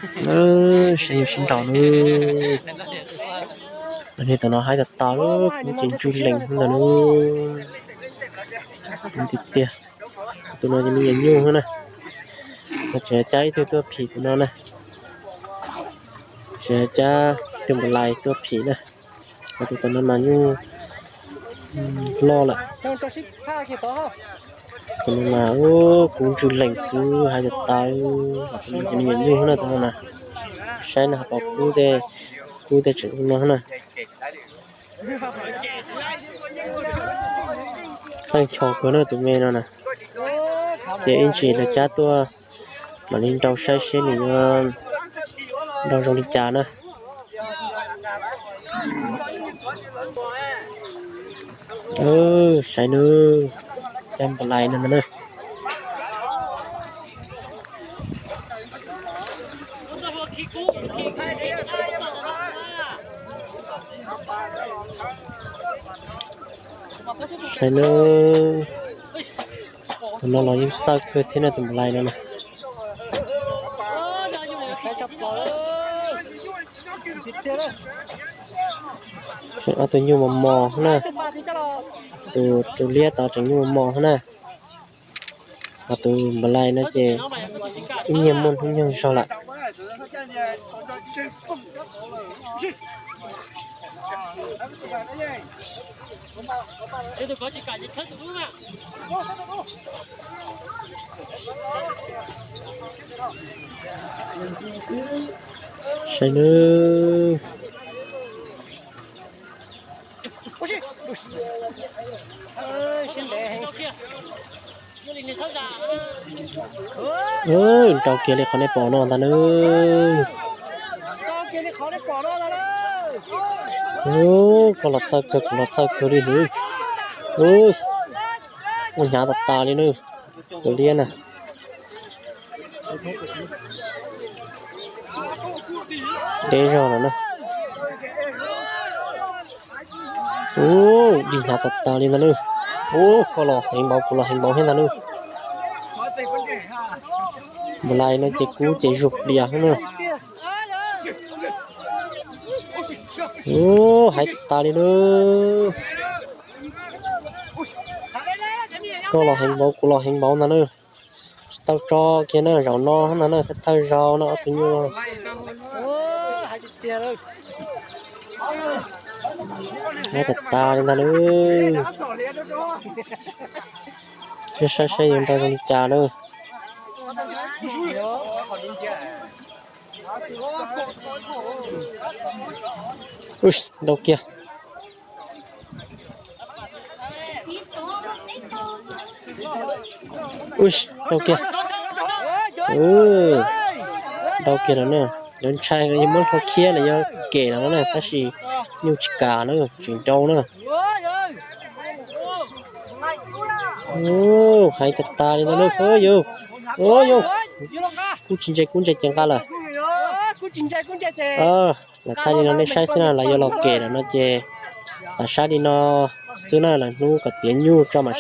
Saib yus sib nraus na. Niag tus no haib tas tas li, kub ces ntswj lees ntag na. Tiag tiag. Tus no ces me nyuam nyuj na. Tseem cab ib tug tuaj phim tus no na. Tseem cab tus npam lais tuaj phim na. Tus no mas nyuj loj lawm. Tus no mas kub ntswj lees xwb, haib tas tas. Tus no ces me nyuam nyuj na, tus no na. Saib no ho pom kub tej, kub tej tseem no na. Txaij ncho kawg na tus me no na. Ces ib ntsis lawv cab tuaj mam li nrau saib seb nws yuav nrau zoo li cas na. Saib nawb, cab npam lais no ntag na. Saib nawb, tus no los yeej txawj kawg thiab na, tus npam lais no na. Tseem ob tug nyuj mos mos na. Tus, tus liab tod tseem nyuj mos mos na. Ho tus npam lais no ces ib nyuag muaj hnub nyoog zog lawm. Saib nawb. Nrau kiag li qhov nej pom no ntag nawb. Koj los txawj kawg, kuv los txawj kawg li nawb. Ua hnyav tas tas li nawb. Tus liab na. Deb zog lawm na. Ub, dig hnyav tas tas li ntag nawb. Ub, koj los heev npaum kuv los heev npaum thiab ntag nawb. Npam lais no ces kub ces zuag plias thiab na. Ub, haib tas tas li nawb. Koj los heev npaum kuv los heev npaum ntag nawb. Tsis tau tso kiag na, zaum no no na, thawj thawj zaus no ob tug nyuj. Haib tas tas li ntag nawb. Saib saib yuav nrau zoo li cas nawb. Nrau kiag. Nrau kiag. Nrau kiag lawm na. Yuav ntshai yog muab hlua khiab los yog kem los na, tab sis nyuj tsis kam na, tsis nrau na. Haib tas tas li ntag nawb, yus. Yus, kub tsis ntse, kub ntse ces nqa lawm. Lam thaij li no nej saib xwb na, lawv yuav los kem lawm no ces lam saib li no xwb na, lawv hnub kom tiav nyuj tso mam